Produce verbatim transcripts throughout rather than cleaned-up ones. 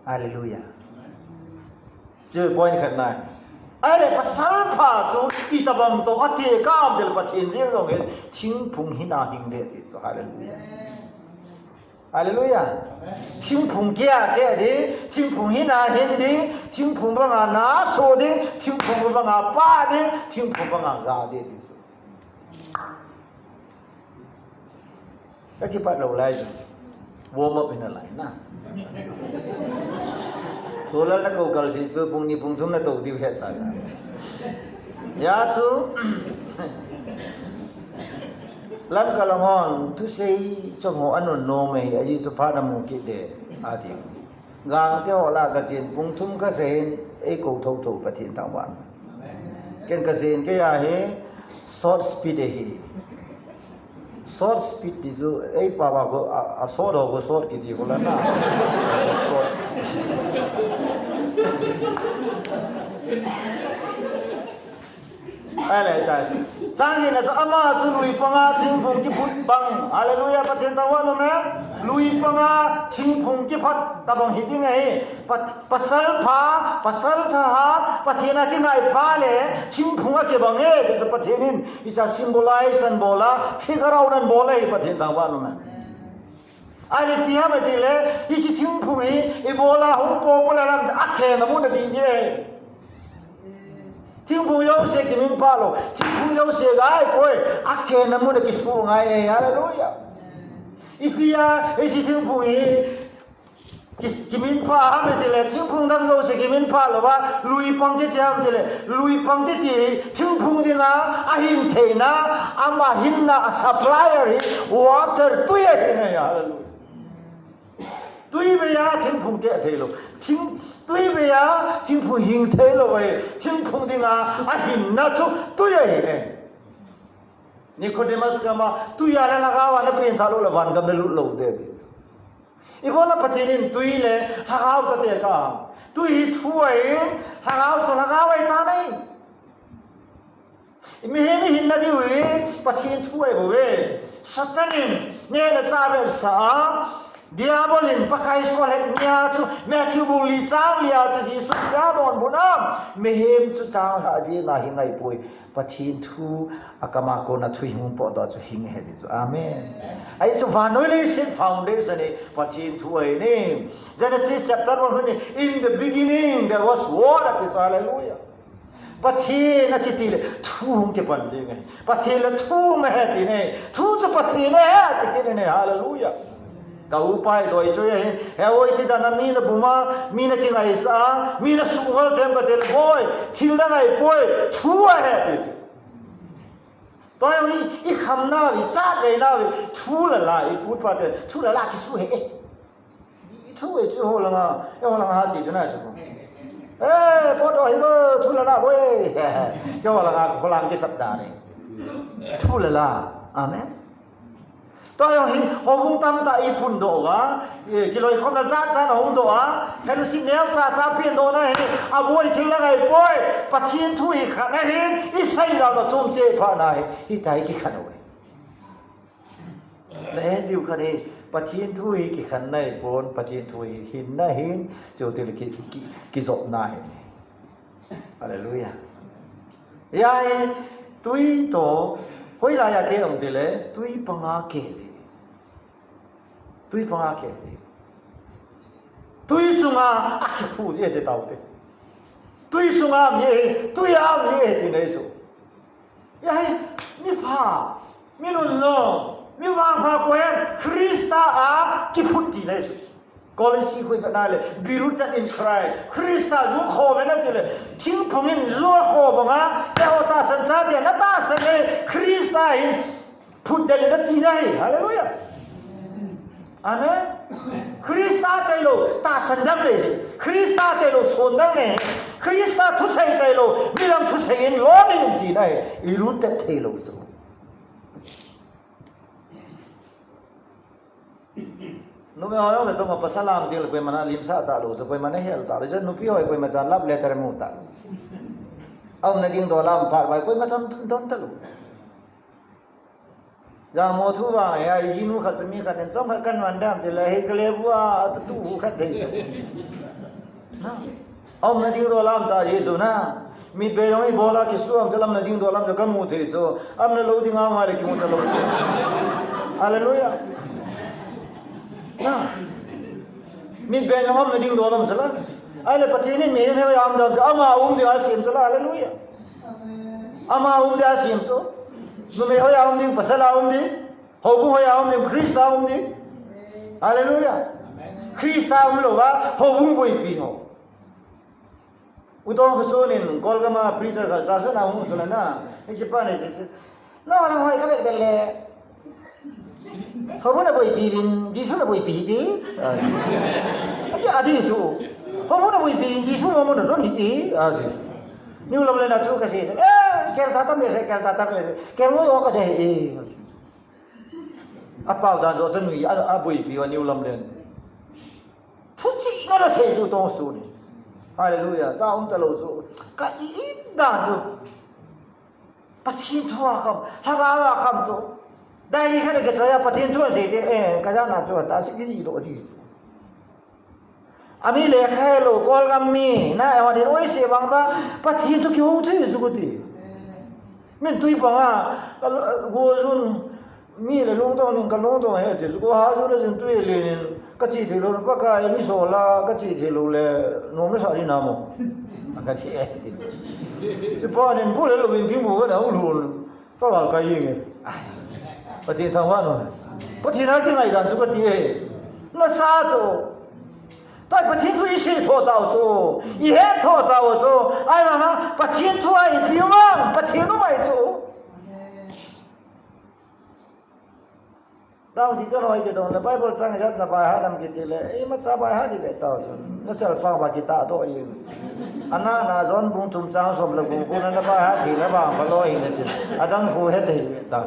Hallelujah. Chu point khat nai. Ahile pasal pha chu itobang toh atekah um ding Pathen jeng jong hin thingphung hina hing ding ti chu. Hallelujah. Hallelujah. Thingphung kea keh ding, thingphung hina hin ding, thingphung banga na so ding, thingphung banga pa ding, thingphung banga ga ding ti chu. Ka kipat lou lai chu. Warm up in a line na. Solar na kou kal si chu pung ni pung thum na tou diu hesa. Ya chu. Lamka lang hon thusei chom ho anun nom e, ahi chu phat na mu kit de, ati. Gang te ho lah kachen, pung thum kasei in, eikou thotho Pathen thangvah. Ken kasei in, kei a hi short speed ahi. Short speed ti chu, ei pao a ko, a, a short ho ko short kiti ko la na. Short speed. Ahile, ta si. Chang hina chu ama chu lui panga thingphung kiphut bang. Hallelujah, Pathen thangvah nom e. Lui panga thingphung kiphat tobang hi ding ahi. Pa, pasal pha, pasal thahat, Pathen a kingai pha le, thingphung akibang e, ti chu Pathen in, hiche a symbolize anabol a, figure out anabol e, Pathen thangvah nom e. Ahile ipi ham itile, hiche thingphung hi, ibol a hung po po le lam, akhen na mun a ding e. Thingphung jouse kiminphah lou, thingphung jouse gai poi, akhen na mun a kisu ngai e, hallelujah. Ipi a, hiche thingphung hi, ki, kiminphah ham itile, thingphung dang jouse kiminphah lou va, lui pang kiti ham itile, lui pang kiti, thingphung dinga, ahin theina, ama hinna, a supplier hi, water tui ahi ne, hallelujah. Tui bei a thingphung keh thei lou. Thing, tui bei a thingphung hing thei lou e. Thingphung dinga ahinna chu tui ahi e. Nicodemus kama tui a le lhagao a na pengthah lou le vangam le lut lou ding. Ibola Pathen in tui le lhagao chu atekah. Tui hi thu ahi, lhagao chu lhagao ahi tan ahi. Mihem i hinna diu hi Pathen thu ahi bou ve. Satan in neh le chah avetsah a, Diabol in Pakai suhlet nia chu Matthew bung li chang li a chu Jesu in adonbut a, mihem chu changlhah jeng a hing ahipoi, Pathen thu akam a kona thu hung potdoh chu hing ahi ti chu. Amen. Ahi chu vannoi leiset foundation hi Pathen thu ahi ne. Genesis chapter one, in the beginning there was word, ati chu, hallelujah. Pathen akiti le thu hung kipan jing e. Pathen le thu ahi ti ne. Thu chu Pathen ahi ti kit ne. Hallelujah. Ka upa hi doi chu ahi. He oi ti dan a mi na buma, mi na kingaisah a, mi na suhngol them kati le boi. Thil dang ahipoi. Thu ahi ti. Tua hi i khamnau, i chatveina hi thu le la, i pu i pa te thu le la kisu ahi e. I thu e chu ho langa, e ho langa ha ti chu na chu. Eh, po to hi bo, thu le la boi. Ke ho langa, ho lang kisap da ne. Thu le la. Amen. Tua jong hi, houbung tamtah i phundoh uva, eh, kiloikhomna jat jat a hungdoh a, fellowship neocha cha pendohna hi, aboi thil dang ahipoi, Pathen thu hi khat ahin, i seidoh na chom cheh phat na hi, hitia hi kikhen uve. Na het diu khat hi, Pathen thu hi kikhenna ahipon, Pathen thu hi hinna ahin, chuti le ki, ki, kijopna ahi. Hallelujah. Hia hi tui toh, hoilai a keh um tile, tui panga keh ji. Tui panga keh ji. Tui sunga akiphu ji ti taute. Tui sunga mi, tui a mi ti nei chu. Hia hi, mi pha, mi nunnom, mi vangpha koi em, Christa a kiphut ti nei chu. Colossae khui bena le, be rooted in Christ. Christa ju kho ve na ti le, thingphung in ju kho banga, eiho tahsan chate na tahsan le, Christa in phut den na tina hi. Hallelujah. Amen. Christa tailou, tahsan dang le. Christa tailou, son dang le. Christa thusei tailou, milam thusei in lo ding tina hi. I rooted theilou chu. Numei ho jong le tuma pasal a um teng le koiman alimsah talou, koiman ahel talou, nupi ho koiman chan love letter mu talou. Aumna ding dolam phat vai koiman chan don talou. Jamo thu vang, ya, ijinu khat chu mi khat in chomkhat kan van dam ti le, hei kale bua, tu hu khat thei chu. Na. Aumna ding dolam ta ji chu na. Mitbei jong ibola kisuam chu aumna ding dolam chu kamu thei chu. Aumna lou ding a ngai le kimu talou. Hallelujah. Na. Mitbei jong aumna ding dolam chu la. Ahile Pathen in mihem hoiya um ding, ama um ding a sem chu la. Hallelujah. Ama um ding a sem chu. Numei hoiya um ding, pasal a um ding. Houbung hoiya um ding, Christa um ding. Hallelujah. Christa umlouva, houbung boipi ho. U Tongkhasun in Kolgam a preacher khat tahsan a hung chu la na. Hiche pa nei se se. Na, na hoi kha vet vet le. Houbung na boipi vin, Jesu na boipi pi. Ati, ati chu. Houbung na boipi vin, Jesu mo mo na don hi ti. Ati. New Lamlen a chu kase se. Eh, kel ta tam se, kel ta tam se. Kel mo yo kase e. Apao dan jo chu nui a, aboipi uva New Lamlen. Thuchih na la sei chu Tongkhasun in. Hallelujah. Ka um talou chu. Ka i dan chu. Pathen thu a kham, Lhagao a kham chu. Diary khat ka choi a Pathen thu a sei te, eh, ka jana chu ta si ki do di. Ami lekha helou, Kolgam mi, na, eh, hon in oi se bang ba, Pathen thu kihou thei chu ko ti. Min tui panga, ka lo, go jun, mi le lungdong ning ka lungdong he ti, go ha jun le jun tui le nin, ka chi thei lou, Pakai ni so la, ka chi thei lou le, nom le sa ni na mo. Ka chi e. Chi pa nin bu le lou in ding bu ka na u lun. Ka gal ka ying e. Pathen thangvah in. Pathen a kingai dan chu ka ti e. Na sa chu. Tua Pathen thu i sei tho tau chu. I het tho tau chu. Ai ma ma, Pathen thu a ipi um am, Pathen um ai chu. Dang di to noi ke dong le Bible chang jat na bai ha dam ki ti le. Ei ma cha bai ha di be tau chu. Na chal pa ba ki ta do i. Ana na John bung thum chang som le gu ku na na bai ha ti na ba pa lo i na ti. Adang khu he te ta.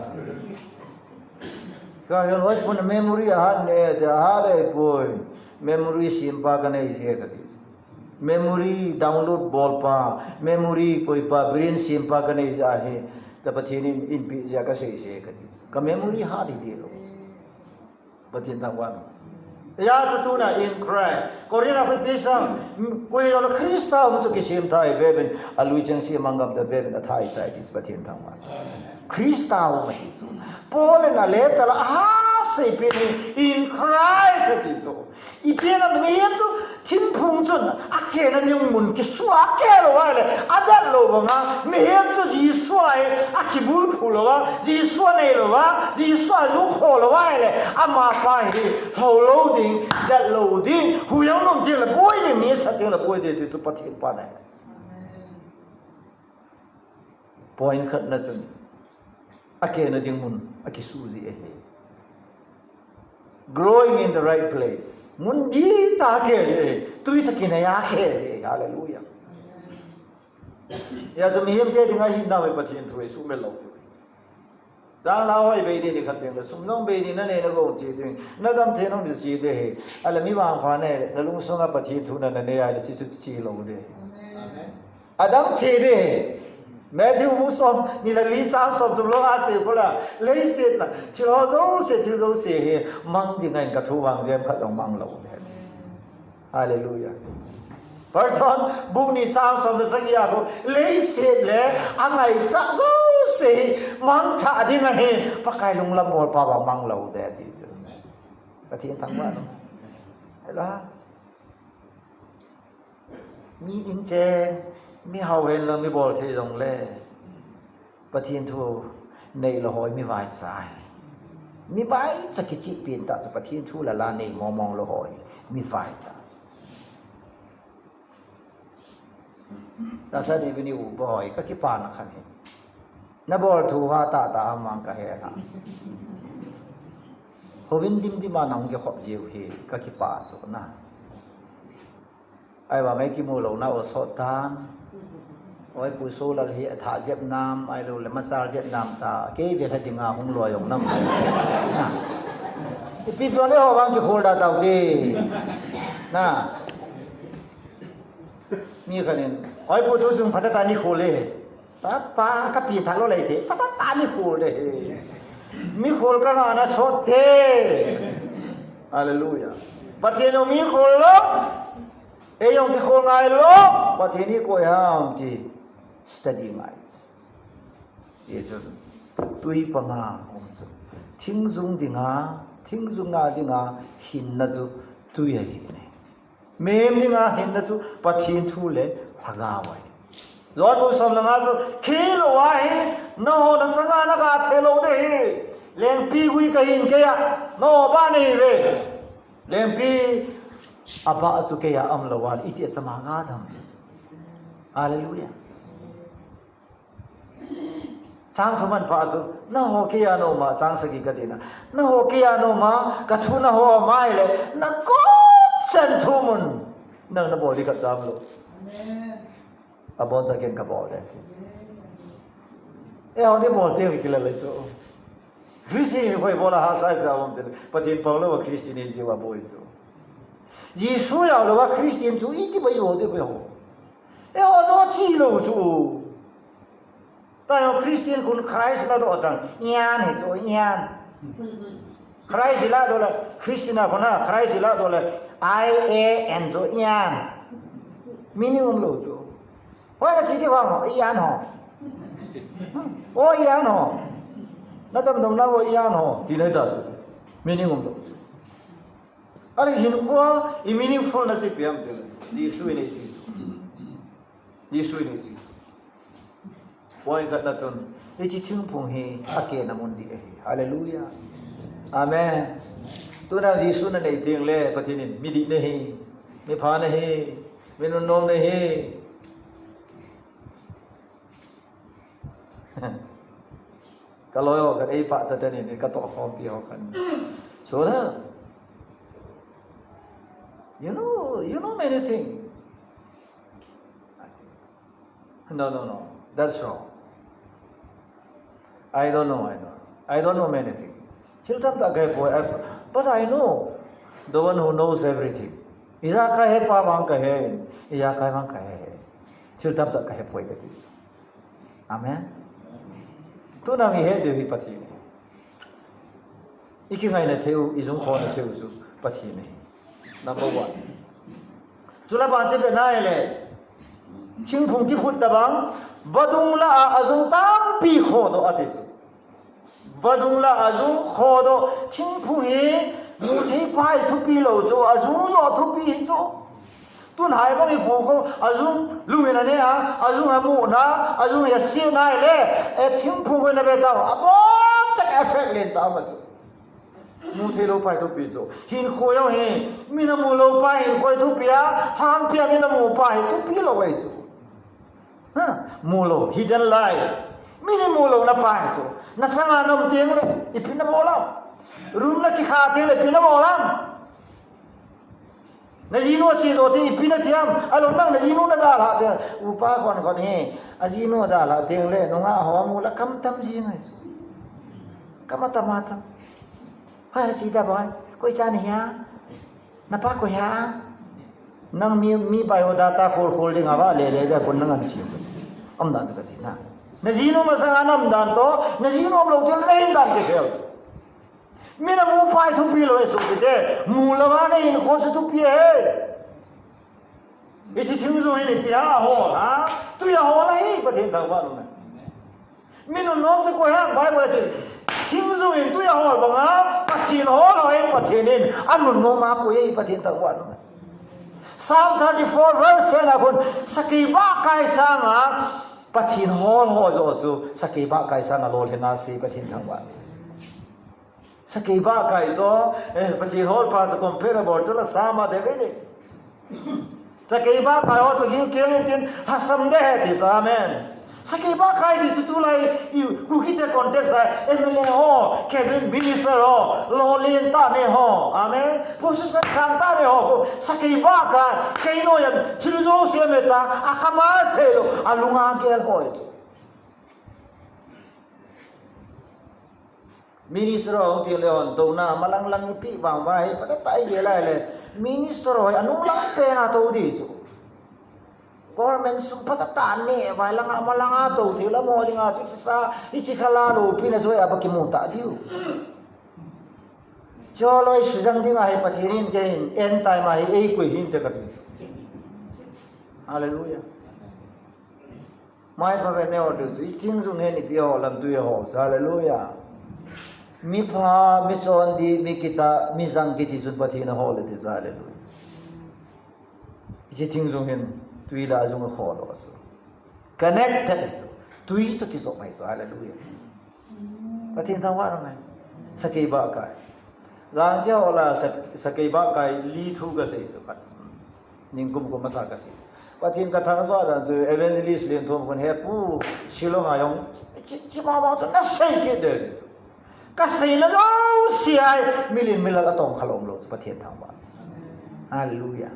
Ka he loi pun memory a hat ne te a hat ei poi. Memory sem pa ka nei je ka ti. Memory download bol pa, memory koi pa, brain sem pa ka nei ahi. Tua Pathen in eipeh jeh a ka sei je ka ti. Ka memory hat hi ti lou. Pathen thangvah in. Hijeh chun tuna in Christ. Korin a khu ipi asei em, koi jong Christa um chu kisem thei bep in, alui chengse a manggam thei bep in, athai thei ti chu Pathen thangvah in. Christa um ahi chu. Paul in a letter a asei pen hi in Christ ati chu. Ipi ham mihem chu thingphung chun akehna ding mun kisuh a keh lou ahile, adat lou banga, mihem chu Jesu a hi akibulphu lou a, Jesu a nei lou a, Jesu a jukho lou ahile, amapa hi lhou lou ding, dat lou ding, hu jong nom ding le boi ding, ni sa ding le boi ding ti chu Pathen pa ahi. Point khatna chun, akehna ding mun akisuh ji ahi. Growing in the right place. Mun dihtah a keh ji ahi. Tui tah kinai a keh ji ahi. Hallelujah. Hijeh chun mihem te dinga hinna hi Pathen thu hi suhmil lou. Chang la hoi bei ding ni khat ding le, sum jong bei ding na nei na gong che ding. Na gam thei nong di che ding ahi. Ahile mi vangpha na hile, na lungsunga Pathen thu na na nei ahile, chi chu chi lou ding ahi. Amen. Adang che ding. Matthew bung som ni le li chang som thum lou a sei kho la. Leiset a thil ho jouse, thil jouse hi mang ding ahin, ka thu vang jem khat jong mang lou ding. Hallelujah. First John bung ni chang som le sagi a khu, leiset le angaichat jouse hi mangthah ding ahin, Pakai lunglam bolpa vang mang lou ding ati chu. Pathen thangvah in. Hello. Mi in cheng, mi hao hen lang mi bol thei jongle, Pathen thu nei lou ho hi mi vaicha ahi. Mi vaicha kichih pen tah chu Pathen thu la la nei mong mong lou ho hi mi vaicha. Tahsa David in upa ho hi ka kipana khat ahi. Na bol thu ha tah tah ham vang ka he a. Houin dim dim a na hung kikhop jiu hi ka kipa chu na. Ahivang ei kimu louna u sot tan. Oi, Pu Solal hi athah jep nam, ahilou le machal jep nam ta. Kei vel ha dinga hung loi jong nam. Ipi pi le ho vang kikhol da tau ke. Na. Mi khat in, oi, Pu, tu jung phatah tah ni khol le. Pa, pa, ka pi tha lou lei the. Phatah tah ni khol le. Mikhol ka ngahna sot te. Hallelujah. Pathen jong mikhol lou. Ei jong kikhol ngai lou. Pathen hi koi ham ti study ngai. Hichun tui panga um chu. Thingjung dinga, thingjung a dinga hinna chu tui ahi ne. Mihem dinga hinna chu Pathen thu le lhagao ahi. John bung som le nga chu, khilou ahi, nangho na sanga na ga thei lou ding ahi. Lengpi gui kahin keiya, nangho abah nahiuve. Lengpi abah chu keiya aum lou a, iti a sama ga dam ding chu. Hallelujah. Chang thum man pha chu, nangho keiya naum a, chang sagi kati na. Nangho keiya naum a, ka thu nangho a um a ahile, na kop chan thu mun. Nang na bol ding khat jam lou. Amen. Abon sa ken ka bol de. Eiho ni bol te ki la le so. Christian ni koi bol a ha sai sa bom te. Pathen pao lou a Christian ni jiu a boi so. Jesu jao lou a Christian chu iti bai jo te bai ho. Eiho jo chi lou chu. Tayo Christian khun Christ la doh tang. Ian hi chu ian. Christ la doh le Christian a khun a Christ la doh le I A N chu ian. Meaning um lou chu. Hoi na chi ti vang ho, ian ho. O ian ho. Na damdam na o ian ho. Ti nai ta chu. Meaning um lou. Ahile hinkho a i meaningful na chu ipi ham tile, Jesu in eichi chu. Jesu in eichi chu. Point khat na chun, hiche thingphung hi akehna mun ding ahi. Hallelujah. Amen. Tuna Jesu na nei teng le, Pathen in midih nahi, mipha nahi, minunnom nahi. Ka loi ho khat ei pahcha teni, ka tohkhompi ho khat. So na, you know, you know many things. No, no, no. That's wrong. I don't know, I don't. I don't know many things. Thil tamtah kahe poi, I, but I know the one who knows everything. Ijakai hepa vang kahe, ijakai vang kahe. Thil tamtah kahe poi kati. Amen. Tuna mi he deu hi Pathen. I kingaina theiu, i jungkhona theiu chu Pathen ahi. Number one. Chule ban che ve nai le. Thingphung kiphut tabang, vadung lah a ajung tampi khodoh ati chu. Vadung lah a ajung khodoh, thingphung hi muthei pa hi thupi lou chu, ajung joh thupi hi chu. Tun hai bang i phu ko, ajung lungin ane a, ajung amu na, ajung asia nai le, e thingphung ko na ve tau, abon chak effect len tau ma chu. Muthei lou pa hi thupi chu. Hinkho jong hi, mi na mu lou pa hi hinkho hi thupi a, hangpi a mi na mu pa hi thupi lou ahi chu. Ha, mu lou, hidden life. Mi ni mu lou na pa hi chu. Na changa na um teng le, ipi na bol am. Room na kikha teng le, ipi na bol am. Na jinu a che jo te ipi na ti am, alou nang na jinu na dalha te, upa khon khon hi, ajinu dalha teng le, nungah ho amu la kam tam ji ngai. Kam atam atam. Ha, chi da boy, koi cha ni hia? Na pa koi hia? Nang mi, mi biodata khol khol ding ava le le da kon nang an chi. Am dan ka ti na. Na jinu masang a na um dan to, na jinu um lou te na hin dan ke khel. Mi na mu pa hi thupi lou e sukite, mu lou a na hinkho chu thupi e. Hiche thingjung hi ipi ham ahol ham, tui ahol ahi, Pathen thangvah in um e. Mi nunnom chu koi ham, Bible a chu. Thingjung in tui ahol banga, Pathen hol ho hi Pathen in, anunnom a koi ahi, Pathen thangvah in um e. Psalm thirty-four verse ten a khun, sakei bahkai sanga, Pathen hol ho joh chu, sakei bahkai sanga lolhinna asei, Pathen thangvah in. Sakei bahkai toh, eh, Pathen hol pa chu comparable chu la sama de ve le. Sakei bahkai ho chu gilkel intin lhasam de ahi ti chu, amen. Sakei bahkai ti chu tulai i Kuki te context a M L A ho, cabinet minister ho, lolhin tah ne ho, amen. Position sang tah ne ho, sakei bahkai, kei noiya thil jouse me ta, akhama sei lou, alunga gel ho chu. Minister ho ti le hon, touna malang lang ipi vang va hi, pata tai le lai le. Minister ho, anung lang pen a tou di chu. Government sum phatah tah ne, vailanga, malanga tou thei la mo dinga, chu sa, hichi khala loupina chu a ba kimu ta diu. Choloi sujang dinga hi Pathen in kei hin, end time a hi eikoi hinte kati. Hallelujah. Mai pha ve ne o diu chu, i thing jung hen ipi ho lam tui ho chu, hallelujah. Mi pha, mi chon di, mi kita, mi jang kiti chun Pathen a ho le ti chu, hallelujah. Hiche thing jung hin tui la jung a kho lo asu. Connected asu. Tui toh kijoh mai chu. Hallelujah. Pathen thangvah ngai. Sakei bahkai. Gangte ho la sa-, sakei bahkai li thu kasei chu khat. Ningkum kum masa kasei. Pathen kathangvah dan chu evangelist Lienthom khun he pu Shillong a jong. Chi, chi mama chu nasei kit de. Kaseina jouse a hi, milen milal a tongkha lom lou chu Pathen thangvah. Hallelujah.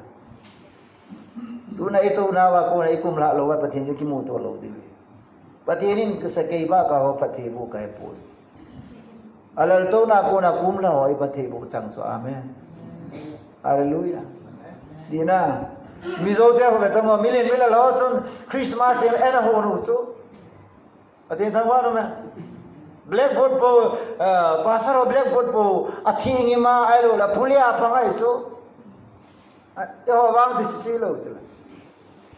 Tuna i touna uva kona i kumlha lou uva Pathen chu kimuto lou diu. Pathen in kasakei bahkai ho phatthei boh kai poi. A laltouna kona kumlha ho i phatthei boh chang chu. Amen. Hallelujah. Dina. Mizo te ho ve tamo milen milal ho chun Christmas in ana hon u chu. Pathen thangvah nom e. Blackboard po, eh, pastor ho blackboard po, athi ngim a, ahilou le, phulia pang ahi chu. Ah, eiho vang chu chi lou chu la.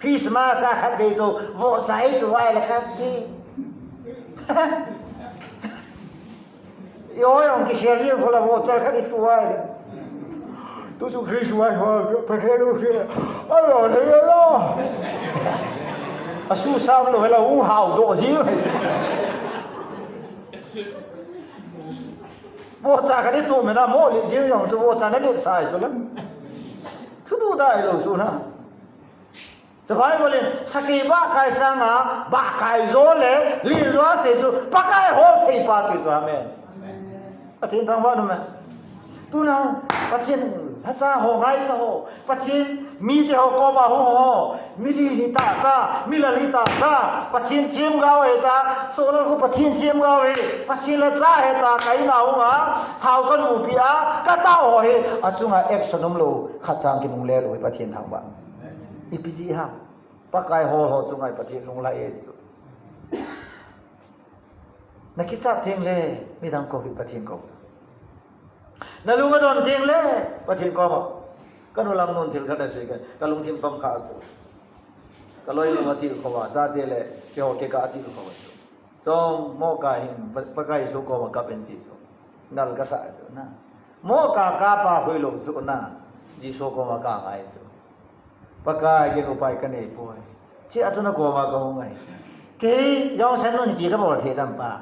Christmas a khatvei tou, vohcha i tou ahile khat hi. Eiho jong kikhel jeng khu la vohcha khat i tou ahile. Tu chu Christmas ho, Pathen u hi, a lo thei lo. A su sam lo, hela hung hao doh ji. Vohcha khat i tou mena mo le ji jong chu vohcha na le sai chu la. Thu tu dai lo chu na. Chu Bible in, sakei bahkai sanga, bahkai jo le, len jo asei chu, Pakai hol thei pa ti chu, amen. Pathen thangvah nom e. Tuna, Pathen lhacha ho, ngaichat ho, Pathen mite ho koma hung ho, milen hita ta, milal hita ta, Pathen themgao hita, Solar khu Pathen themgao hi, Pathen lhacha hita, ka in a hung a, thao kanupi a, katao ho hi, achunga action um lou, khat chang kinungle lou hi, Pathen thangvah. Ipi jeh ham. Pakai hol ho chunga hi Pathen lunglhai e chu. Na kichat teng le, midang kou hi Pathen kou. Na lung adon teng le, Pathen kou. Ka nu lam nun thil khat asei ka, ka lungthim tom kha chu. Ka loi nu atil khou a, chate le, keiho kei ka atil khou a chu. Chong mo ka hin, Pa-, Pakai Jesu koma kap in ti chu. Nal kasa chu na. Mo ka kapa hoilou chu na. Jesu koma ka ngai chu. Pakai kei upai kanei poi. Chea chu na koma kahung ngai. Kei jong san nun ipi kabol thei tam pa.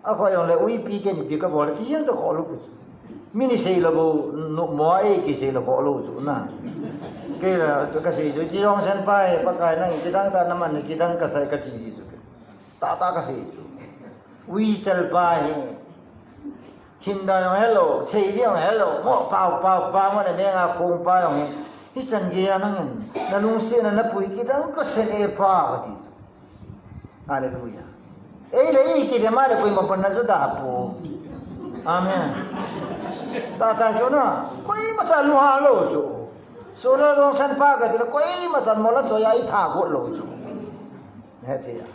Akhoh jong le uipi kei ipi kabol thei jeng to kholou chu. Mi ni sei lou bou, nu mo a ei kisei lou kholou chu na. Kei la kasei chu chi jong san pa e, Pakai nang kidang ta naman kidang kasei kati ji chu. Tata kasei chu. Uichal pa hi. Hinda jong helou, sei jong helou, mo pao, pao, pao, mo na menga khong pa jong hi. Hichan geiya nangin, na lungsetna na pui kidang kasen e pa kati chu. Hallelujah. Ei le ei kidem a le koima pan na chu da po. Amen. Tata chu na, koima cha lu ha lou chu. Solar jong san pa kati le koima chan mo la cho ya i tha got lou chu. He thei a.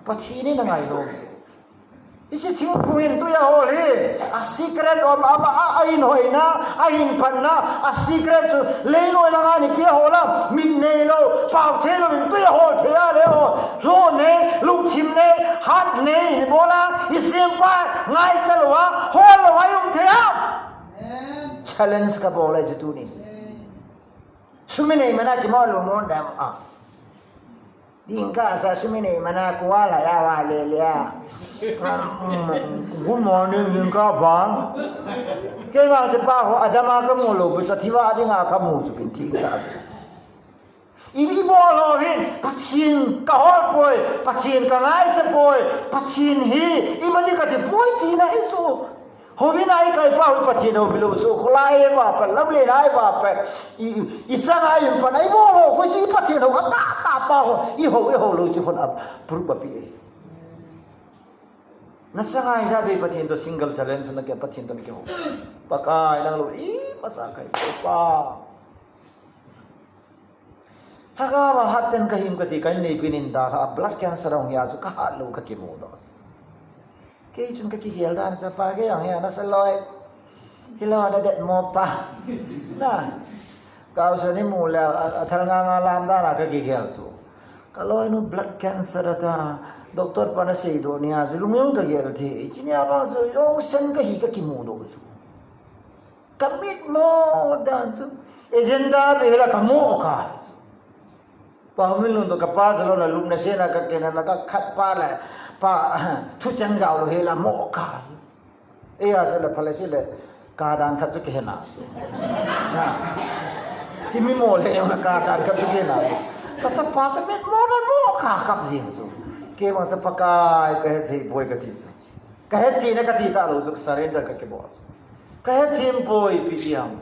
Pathen in angai lou chu. Hiche thingphung in tui ahol hi, a secret of a, a, a, a hin hoina, a hin phatna, a secret chu leinoi langa nipi ahol a, mit neilou, pao theilou in tui ahol thei a le hol, lho nei, lungthim nei, hat nei, hi bol a, i sempa, ngaicha lou a, hol lou a i um thei a. Challenge kabol ahi chu tunin. Sum inei mana kimo lou mon dam a. Ding kasa sum inei mana kuala ya wa le le a. Good morning, ding ka ba. Kei vang chu pa ho adama kamu lou, pi cha thi va dinga kamu chu kin thi sa. I, i bol ho hin, Pathen kahol poi, Pathen kangaicha poi, Pathen hi, imani kati poi tina hi chu. Houin a i kai pa hi Pathen houpi lou chu, kholai e va pa, lamlen a i va pa, i, i, i chang a i pan a i bol ho, koi chu i Pathen hou, a ta, ta pa ho, i hou, i hou lou chu hon a, proof a pi e. Na chang a i ja be Pathen to single challenge na ke Pathen to na ke hou. Pakai nang lou, i masa kai pa. Lhagao a hat ten ka him kati, ka inneipi in da kha, blood cancer ahung hi a chu ka hat lou ka kimu doh. Kei chun ka kigel dan, chapa kei ahung hi a nasa loi. Hilou na det mo pa. Na. Ka u sa ni mu le, a, a thal nga nga lam dan a ka kigel chu. Ka loinu blood cancer ata, doctor pa na seidoh ni a chu, lung jong ka gel thei. Chi ni a bang chu, jong sen ka hi ka kimu doh chu. Ka mit mo dan chu. Agenda be la ka mo ka. Pa Hominlun toh ka pa sa lou la lupna sena ka kena la ka khat pa la pa thu chang jao lou hi la mo ka. Eia sa la pha la si le ka dan khat chu kihena so. Na. Ti mi mo le la ka dan khat chu kihena so. Ka sa pa sa mit mo dan mo ka kap jing so. Kei bang sa Pakai ka hethei poi ka ti so. Ka hethem na ka ti talou chu ka surrender ka kibol. Ka hethem poi ipi ti ham.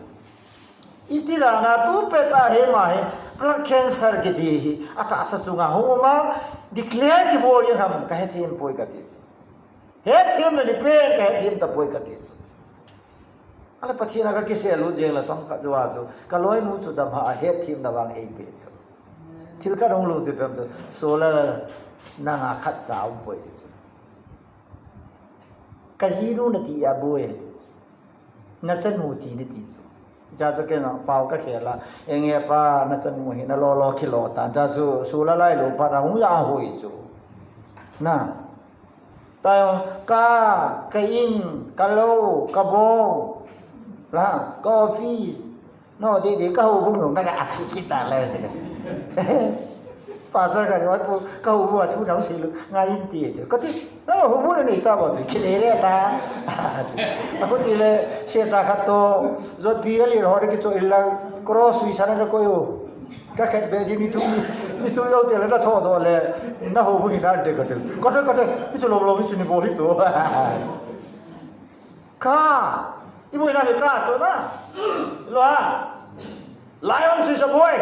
Iti dan a tu pet a hi ma hi blood cancer kiti hi atahsa chunga hung um a declare kibol ding ham ka hethem poi ka ti chu. Hethem na ni pen ka hethem tapoi ka ti chu. Ahile Pathen a ka kisel lut jeng la chomkhat jou a chu ka loinu chu damha a hethem na vang eipe chu. Thil khat hung lhung chu ipi ham chu, Sola, nanga khatcha um poi ti chu. Ka jinu nati a boi. Na chanu ti nati chu. Cha chu ken pao ka khel a. Enge pa na chanu hi na lolo khilo ta. Cha chu Sola lai lou pa ra hung ja hoi chu. Na. Ta ka, ka in, ka lou, ka bou. La, ka office. No, de, de, ka houbung lou, na ka athi kita la, se. Pastor ka, wa pu, ka houbung a thu nau si lu, nga in ti, de. Ka ti, na houbung na nei ta ba, de, kile le ta. Aku ti le, se ta ka to, jo pi ali ho de ki cho ilang, cross wi sana ko yo. Ka khat be di ni tu, ni tu lo te le na tho do le, na houbung hi na de ka de. Ka de, ka de, ni chu lo lo, ni chu ni bo hi to. Ka, i boi na le ka cho na. Lo ha. Lion chu sa boi.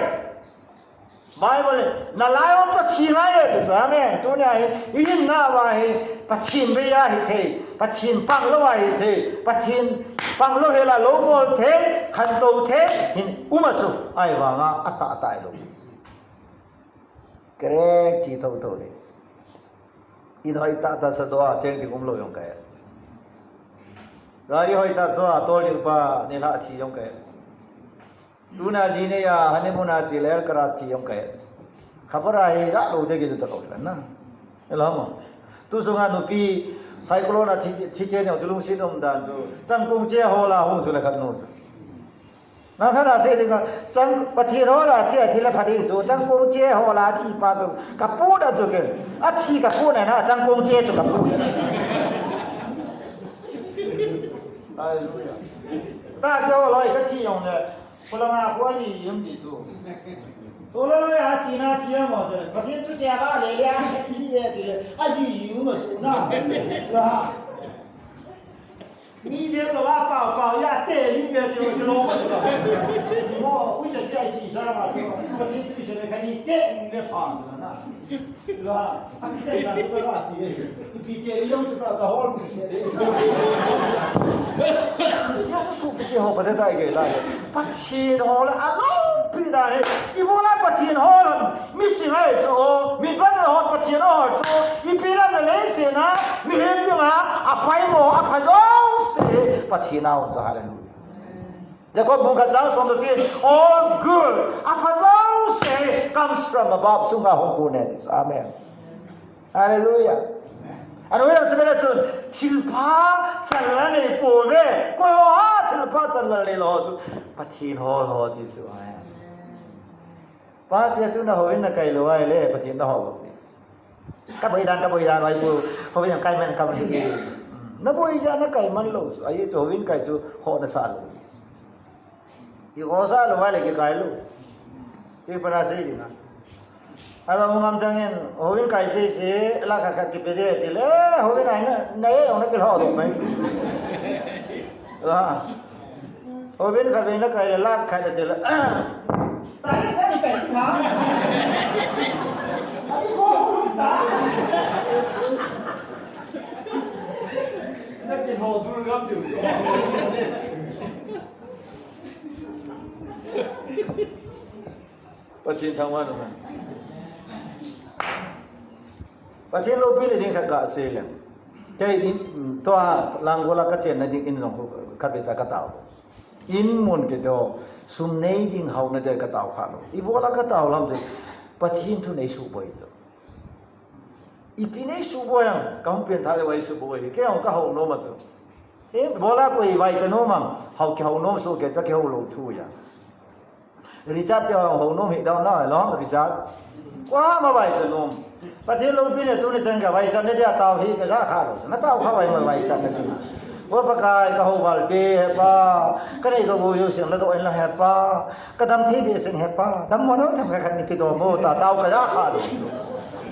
Bible na lion chu thi ngai le chu amen. Tunia hi, i hinna va hi, Pathen bei a hithei, Pathen pang lou a hithei, Pathen pang lou hela lou bol thei, khantou thei, hin um a chu, ahivanga, atah tah lou. Kerek chi tho tho le. In hoi tah tah sa doh a cheng ding um lou jong ka he. Gari hoi tah chu a tol ding pa ni la thi jong ka he. Tuna ji ne ya honeymoon a chi le kara thi jong ka he. Khabar a hi ja lou te ki ju ta lou la na. Elo mo. Tu sunga nupi cyclone a thi thi te ne chu lungset um dan chu. Changkong che ho la hung chu le khat nu chu. Nang khat a sei ding a, chang, Pathen ho la chia thi la pha ding chu, changkong che ho la thi pa chu, ka pu da chu ke. A thi ka pu na na, changkong che chu ka pu. Hallelujah. Ta ke ho loi ka thi jong le, ko la ma ko a ji jum di chu. Ko la loi a thi na thi a mo chu, Pathen thu sia ba le le a thi le ti le, a ji jum ma chu na. La. Mi ding lou a pao pao ya te li me ti lo ma chu. Mo, u ja ja chi sa ma chu. Pathen thu se me ka ni te me pha chu na. Lo ha. A ki se na chu ka ti. Pi te li yong chu ka ka hol mi se. Ya su su pi te ho pa te dai ge la. Pathen ho la a lo pi da he. I mo la Pathen ho la. Mi sing ai chu, mi van la ho Pathen ho chu, i pi lam la lei se na, mi hin ding a, a pai mo, a pha jo se, Pathen a um chu, hallelujah. Jacob bung khat chang som le sagi, all good, a pha jo se, comes from above, chunga hung kon e, amen. Hallelujah. Hallelujah, chu le chun, thilpha chan la nei pouve, koi ho ha, thilpha chan la nei lou chu, Pathen ho lou ti chu, amen. Pa tia chu na houin na kai lou ahile, Pathen na hou lou ti. Ka boi dan, ka boi dan, vai pu, houin kai man ka boi. Na boi ja na kai man lou, ahi chu houin kai chu ho na sa lou. I ho sa lou ahile ki kai lou. Ti pa na sei ding a. Ahivang ngam tang in, houin kai sei sei, lakh khat khat kipe de, ti le, houin ai na, na e, na ki ho dong mai. La. Houin khat vei na kai le lakh khat ti le. Ta ni ka ni kai tu ha. Ani ko hu ta. Na ki ho tu ngam tu. Pathen thangvah in um hen. Pathen loupina ding khat kasei leng. Kei in, tua Langol a kachenna ding in jong khatvei cha katao. In mun kiti ho, sum nei ding haona dia katao kha lou. Ibola katao ham chu, Pathen thu nei suboi chu. Ipi nei suboi ham, kahung pengtha leh vai suboi. Kei jong kahou nom a chu. Ibola koi vaicha nom ham, hou kihou nom soh kei chu kihou lou thu ahi. Richard te hou nom hi dau na, long Richard. Koi ham avaicha nom. Pathen loupina tuni chan kavaicha na dia tao hi kaja kha lou. Na tao kha vai ma vaicha na dia. Vo Pakai kahou val te he Pa. Kanei kagou jouse nadoh in lang he Pa. Kadam thei behseh in he Pa. Dammo nom themkhat khat nei pedoh mo ta tao kaja kha lou.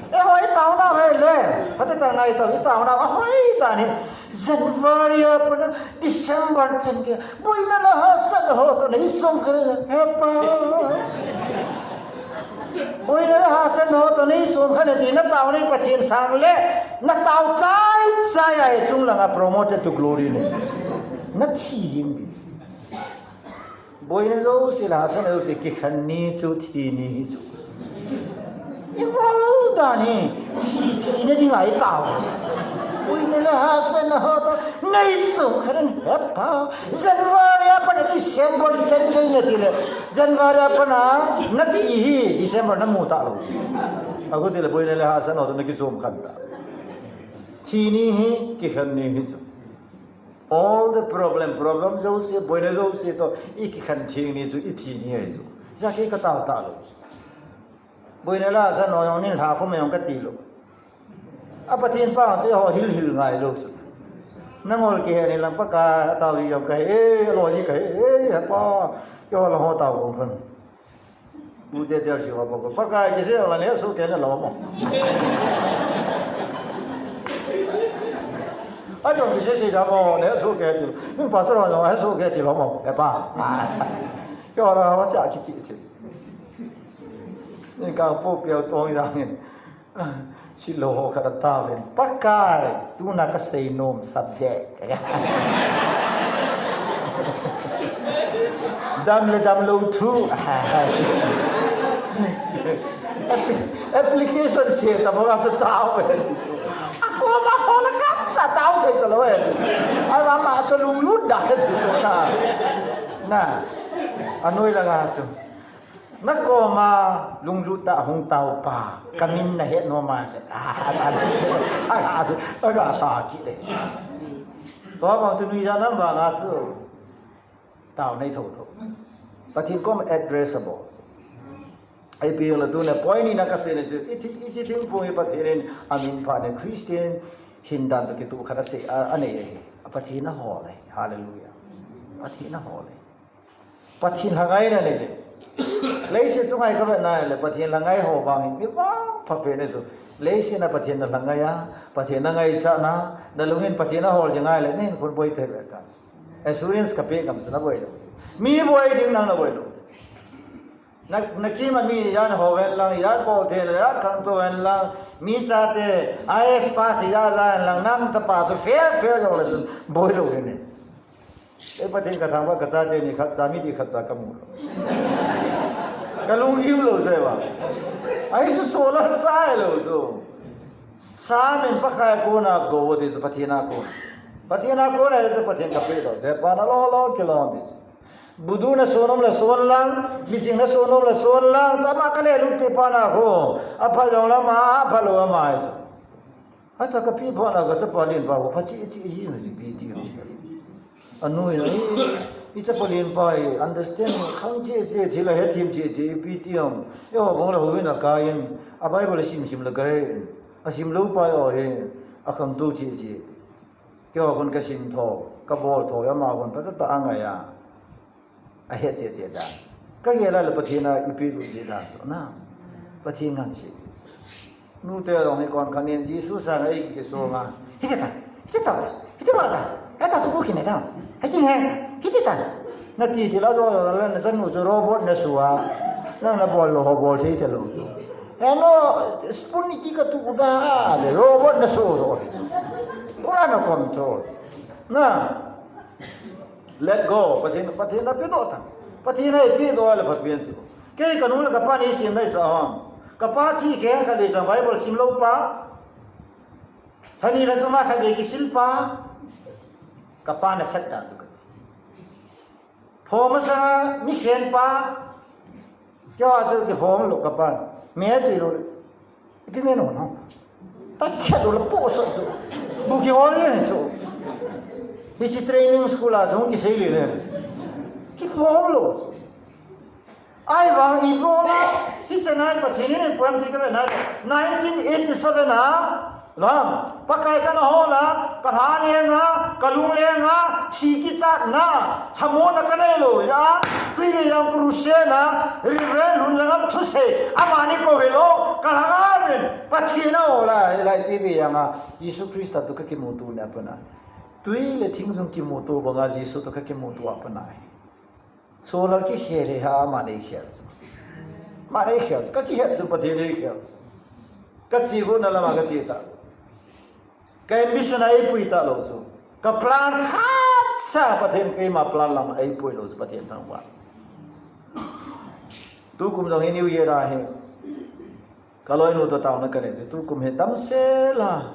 Eiho i taona hi le. Pathen tah ngai tao i taona a hoitah in. January a pat a December chan gei, boina le hahsatna ho toh nei sumkhen in he Pa. Boina le hahsatna ho toh nei sumkhen in ti na tao nei Pathen sang le, na tao chai chai a hi chunglang a promoted to glory nei. Na thi ding. Boina jouse le hahsatna jouse kikhen ni chu thi ni hi chu. Ibol dan hi, thi, thina ding ahi tao. Boina le hahsatna ho toh nei sumkhen in he Pa. January a pat a December chan gei na ti le, January a pat a na thi hi December na mu talou. Agu ti le boina le hahsatna ho toh na kisumkhen ta. Thi ni hi kikhen ni hi chu. All the problem, problem jouse, boina jouse toh i kikhen theng ni chu i thi ni ahi chu. Hijeh a kei katao talou. Boina le hahsatna ho jong nei lha khum jong kati lou. A Pathen pang chu eiho hil hil ngai lou chu. Na ngol kihe ni lang Pakai, atao ji jong kahe, eh, alo ji kahe, eh, he Pa, eiho lang ho tao kong khan. Ute te si ho pa ko. Pakai kisei la ne su ke ne lo mo. A jong kisei sei da mo ne su ke ti. Min pastor ho jong he su ke ti lo mo. E pa. Yo la wa cha ki ti ti. Ni ka po pio tong yang. Silo ho khat atao in, Pakai, tuna kasei nom subject. Dam le damlou thu. Appli-, application se ta mo ka sa tao in. Ako ma ho la ka sa tao thei talou in. Ai ma ma sa lunglut da thu ka. Na. Anoi la ka su. Na koma lunglut tah a hung tao pa, kamin nahet nom a le. Aga ta kit le. Tua bang chu nuijat nam vang a chu tao nei thotho. Pathen koma address abol. Ipi jong le tuna point ni na kasei na chu, i thi, i thi thingpung hi Pathen in amin phat in Christian hindan toh kitoh khat asei, a, anei ahi. A Pathen ahol ahi. Hallelujah. Pathen ahol ahi. Pathen lhangai na nei le. Leiset chunga i kavet na le, Pathen lhangai ho vang hi mi vangpha pen ahi chu. Leiset a Pathen na lhangai a, Pathen na ngaichat na, na lung in Pathen ahol jing a le, nei khun boi thei ve ta. Assurance kapeh ngam chu na boi lou. Mi boi ding nang na boi lou. Na, na kim a mi jan ho ven lang, jan bol thei le, jan khangtou ven lang, mi chate, I A S pass ja ja ven lang, nang chapa chu fail, fail jong le chun, boi lou hin e. Ei Pathen ka thangvah ka chate ni khat cha, mi ti khat cha ka mu lou. Ka lung hiu lou jeh uva. Ahi chu solar chai lou chu. Sam in Pakai a kona go ti chu Pathen a kon. Pathen a kon ahi chu Pathen ka pe lou. Jeh pa na lo lo kilom ti chu. Budu na sonom le son lang, mising na sonom le son lang, tama ka le lut pe pa na ho. Apha jong lama, apha lou ama ahi chu. Hata ka pi pha na ka chapa lin pa ko pha chi chi ji na ji pi ti ho. Anu ina i, i chapa lin pa i understand khang chi chi thil a hethem chi chi pi ti ho. Eiho bang la ho in a kai in a Bible sim sim la kai in. A sim lou pa ho hi a khangtou chi chi. Keiho khun ka sim tho, ka bol tho, ama khun phatah a ngai a. A het cheh cheh dan. Ka gel a le Pathen a ipi lut cheh dan chu na. Pathen ngan cheh. Nute jong hi kon khat in Jesu sang a ei ki kisong a. Hiti ta, hiti ta, hiti ta. Heta su ki ne ta. Hiti ne, hiti ta. Na ti ti la jo jo la na chanu chu robot na su a. Nang na bol lou ho bol thei talou chu. He no, spoon ni ti ka tu da le robot na su ro. Pura na control. Na. Let go. Pathen, Pathen a pe doh ta. Pathen a pe doh le Pathen si. Kei kanu le kapan eisem naisa ham? Kapa thi khen khat vei jong Bible simlou pa. Thani le jong a khat vei kisil pa. Kapa nasat dan tu kati. Phom masanga mi khen pa. Keiho chu kiphom lou kapan. Me tui lou. Ipi me nom ham? Takhet lou le po sot chu. Bu kihol le chu. Hiche training school a jong kisei le le. Kiphom lou. Ahivang ibola, hiche nai Pathen in eipuiyin ti kavet nai. Nineteen eighty-seven a, lam, Pakai kana hol a, kalha lenga, kalung lenga, thi kichatna, lhamonna kanei lou jeh a, Tuivei Jang Crusade a, Reverend Lunlangam thusei, amani kou hilou, kalhang a min, Pathen ahol a, hilai Tuivei Jang a, Jesu Christa toh kakimuto na pat a. Tui le thing jong kimuto banga Jesu toh kakimuto a pat ahi. Solar kikhel hi ha, aman eikhel chu. Aman eikhel chu. Kakihet chu Pathen eikhel chu. Kache got na lama kache ta. Ka ambition a eipui talou chu. Ka plan khatcha Pathen keima plan lama eipui lou chu Pathen thangvah. Tukum jong hi New Year ahi. Kaloinu toh taona kanei chu. Tukum hi damsel a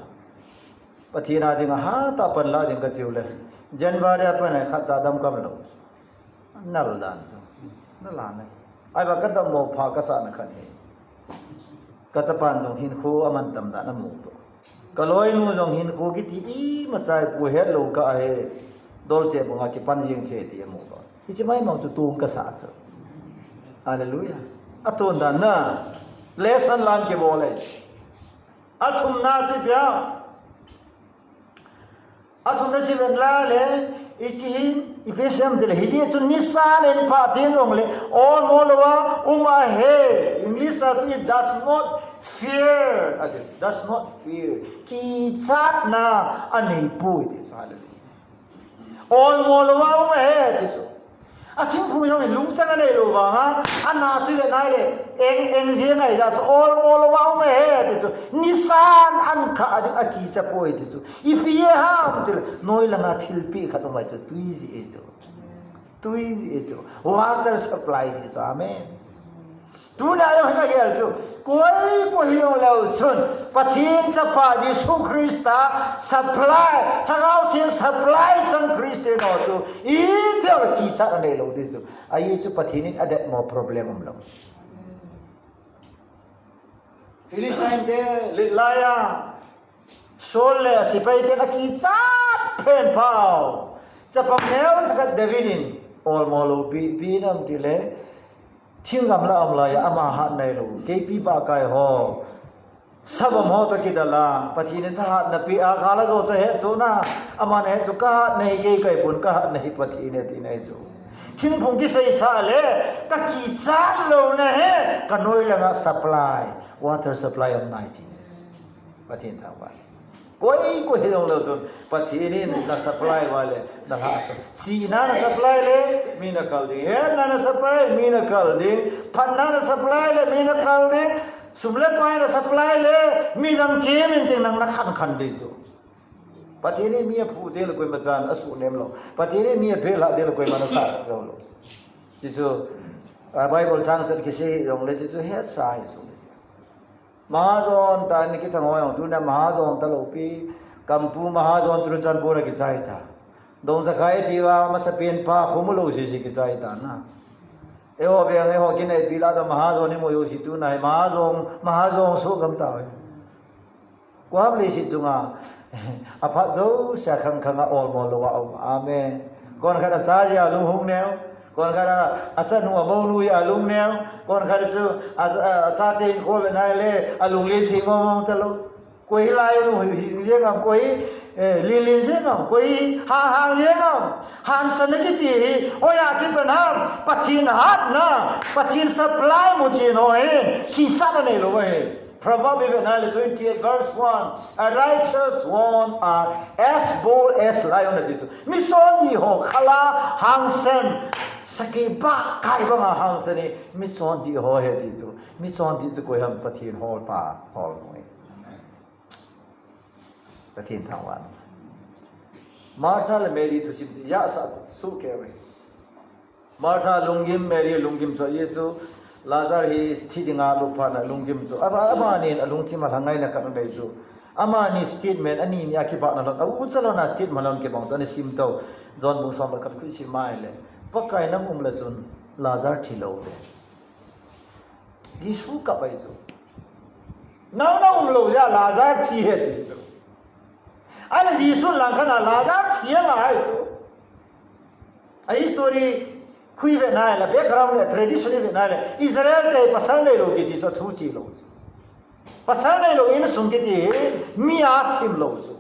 Pathen a dinga hatah a panla ding katiu le. January a pat a khatcha dam kaum lou. Nal dan chu. Nal a nai. Ahivang kadam mo pha kasahna khat hi. Kachapan jong hinkho amantam dan amu to. Kaloinu jong hinkho kiti imacha eipu het lou kah ahi. Dolcheh banga kipan jing thei ti amu to. Hiche maimai chu tong kasah chu. Hallelujah. Aton dan na. Lesson lan kibol e. Athumna chu ipi ham? Athumna chu ipi ham itile, hiche hin, ipi asei em itile, hiche chu nisa le nipha ti jongle, olmo louva um ahi. English a chu, it does not fear. Ati, does not fear. Kichatna anei poi ti chu, hallelujah. Olmo louva um ahi ti chu. Athingphung jong in lungchang anei lou vanga, ana chu ivet nai le, eng, eng jeng ahi jeh chu, olmo louva um ahi ti chu. Nisan an kha a ding akicha poi ti chu. Ipi ham itile, noi langa thilpeh khat um ahi chu, tui jeh ahi chu. Tui jeh ahi chu. Water supply jeh chu. Amen. Tuna jong hi kagel chu, koi, koi hijong leu chun, Pathen Chapa Jesu Christa supply, Lhagao Theng supply chang Christian ho chu, itih le kichat anei lou ding chu. Ahi chu Pathen in adet mo problem umlou. Philistine te let lai a, Saul le asepai ten akichat phenpha u. Chapang neocha khat David in olmo lou pi, ipi ham itile, thing gamla a um laiya ama hatna hilou. Keipi bahkai ho. Sabam ho toh kidal a. Pathen in thahatna peh a, kala jo chu ahet chu na. Aman ahet chu kahatna hi kei kahi pon, kahatna hi Pathen ahi tina ahi chu. Thingphung kiseisah le, kakichat louna hi, kanoi langa supply, water supply um nai ti. Pathen thangvah. Koi, koi hijong leu chun, Pathen in na supply uva le, nalhahsam. Chihna na supply le, mi nakal ding. Hetna na supply, mi nakal ding. Phatna na supply le, mi nakal ding. Sum le pai na supply le, midang kimin teng nang nakhan khan ding chu. Pathen in mi aphu teng le koima chan asuh nem lou. Pathen in mi aphelhah teng le koiman asah jou lou. Hichu, a, Bible chang chan kisei jongle hichu hetsa hi chu. Mahajon tah in kithang ho jong tuna mahajon talou pi, Kampu mahajon Churachandpur a kichai ta. Dongjakhai tia masapen pa khomu lou sese kichai ta na. Eiho veng eiho kinaipi lah a mahajon imu jouse tuna hi mahajon, mahajon soh gam tauve. Koi ham leiset chunga aphat jouse a khang khang a olmo louva um. Amen. Konkhat acha jeh a lunghung neo. Konkhat a, achanu amounu jeh a lung neo. Konkhat chu a, a, achate in kho ve nai le alung len thei mong mong talou. Koi hilai nu hi hing jeng ham, koi, eh, lin lin jeng ham, koi hang hang jeng ham. Hansan kiti hi, hoiya kipan ham, Pathen hatna, Pathen supply mu jing ho hi, kichat anei lou ahi. Proverb ivet nai le twenty-eight verse one, a righteous one are as bold as lion ati chu. Michondih ho khala hangsan, sakei bahkai banga hangsan hi, michondih ho ahi ati chu. Michondih chu koi ham, Pathen holpa, holnu ahi. Pathen thangvah. Martha le Mary thusim chu ijat sa sukeu ve. Martha lunggim, Mary lunggim chu ahi chu, Lazar hi thi dinga alut phat na lunggim chu. Ama, amani in alungthim a lhangaina khat anei chu. Amani statement, ani ni a kibahna lhon, a ucha lhon a statement lhon kibang chu, ana sim tau. John bung som le khat khu isim mai le. Pakai nang um le chun, Lazar thi lou ve. Jesu kap ahi chu. Nang na um lou jeh a Lazar thi ahi ti chu. Ahile Jesu langkhat a Lazar thi angai chu. A history khu ivet na le, background le, tradition ivet na le, Israel te pasal neilou kiti chu thu chi lou chu. Pasal neilou insung kiti hi mi a sim lou chu.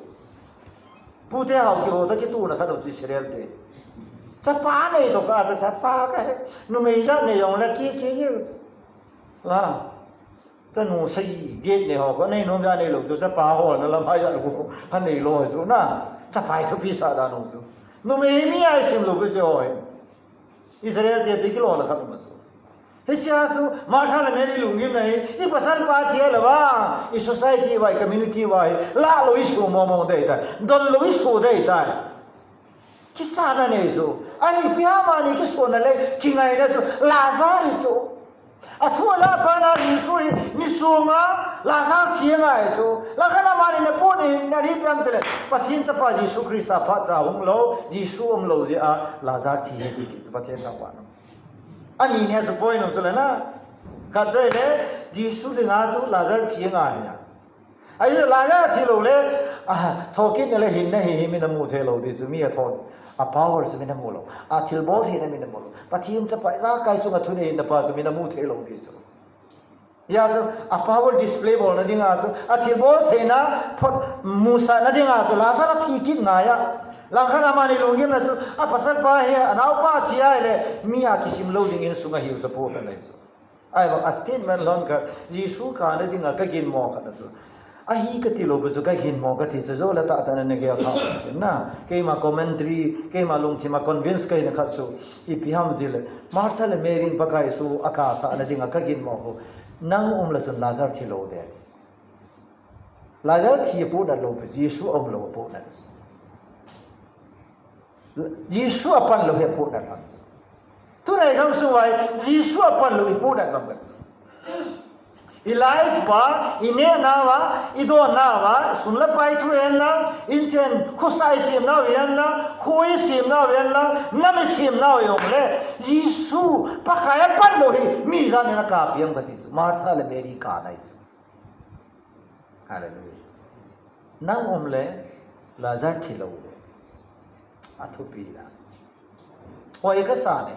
Pute hao kiho ta kituna khat lou chu Israel te. Chapa nei to ka, cha, chapa ka he. Numei jat nei jong le chi chi ji. La. Chanu sei, date nei ho, ko nei nom ja nei lou chu, chapa ho na lam hai ja lou, ha nei lou chu na, chapa hi thupi sa da lou chu. Numei mi a sim lou pe chu hoi. Israel te te kilona khat ma chu. Hichea chu, Martha le Mary lunggim na hi, i pasal pa chia lou va, i society va, i community va hi, la lou i su mo mo dei tai, don lou i su dei tai. Kisana nei chu. Ahi, ipi ham ani kisona le, kingaina chu, Lazar hi chu. A thu a la pa na Jesu hi, ni sunga, Lazar thi angai chu. Langkhat a amani na pu ni, na ri piam te le. Pathen chapa Jesu Christa phat cha hung lou, Jesu um lou jeh a, Lazar thi ahi ti chu Pathen thangvah. Ani ni a chu point um chu le na. Khat chu le, Jesu dinga chu Lazar thi angai na. Ahi, Lazar thi lou le, a, thokit na le hinna hi, hi mi na mu thei lou ti chu, mi a thon, a power chu mi na mu lou. A thilbol theina mi na mu lou. Pathen chapa, ijakai chunga thu nei na pa chu mi na mu thei lou ti chu. Hia chu, a power display bolna dinga chu, a thilbol theina, phot, musahna dinga chu, Lazar a thi kit ngai a. Langkhat a amani lunggim na chu, a pasal pa hi, a nao pa thi ahile, mi a kisim lou ding insunga hiu chu pu na nei chu. Ahivang a statement lhon khat, Jesu kana dinga ka ginmo khat na chu. Ahi ka ti lou pu chu ka ginmo ka ti chu, jou le tahtah na na gel kha na. Keima commentary, keima lungthim a convince ka hina khat chu. Ipi ham ti le, Martha le Mary in Pakai Jesu a kasah na dinga ka ginmo khu. Nang um le chun Lazar thi lou ding. Lazar thi a pu na lou pu, Jesu um lou a pu na. Jesu a pan lou hi a pu na lhon. Tunai gam sung vai, Jesu a pan lou i pu na lhon. I life va, i neh na va, i don na va, sum le pai thu en na, in chen khosah i sim na va en na, kho i sim na va en na, nam i sim na va jong le, Jesu, Pakai a pan lou hi, mi jan in a ka piang ka ti chu, Martha le Mary kana hi chu. Hallelujah. Nang um le, Lazar thi lou le. A thupi la. Hoi ka sa ne.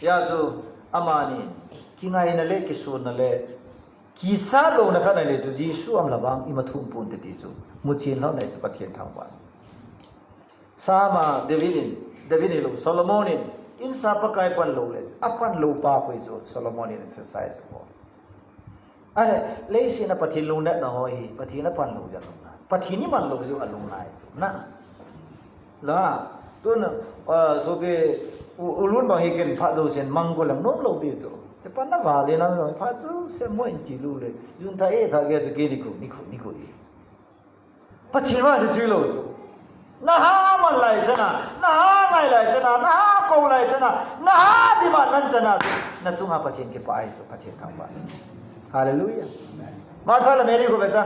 Hia chu, amani, kingaina le, kisuna le, kisat louna khat na le chu, Jesu um le vang, ima thum pon te ti chu. Muchen lhon na chu Pathen thangvah. Sam a David in, David hilou, Solomon in, insa Pakai pan lou le, a pan lou pa khu chu Solomon in emphasize ko. Ahile, leiset a Pathen lungnatna ho hi, Pathen a pan lou jeh a lungnat. Pathen i man lou jeh a lungnat chu. Na. La, tun, ah, sopi, u, u lun bang hi ken phat jousen mang ko lang nom lou ti chu. Chepan na vale na phat jousen mo in ti lu le. Jun tha e tha ge chu ke ni ko, ni ko, ni ko e. Pathen vang chu chui lou chu. Na ha man lai chana, na ha ngai lai chana, na ha kou lai chana, na ha demand man chana chu. Na chunga Pathen kipah ahi chu, Pathen thangvah. Hallelujah. Martha le Mary khu ve ta.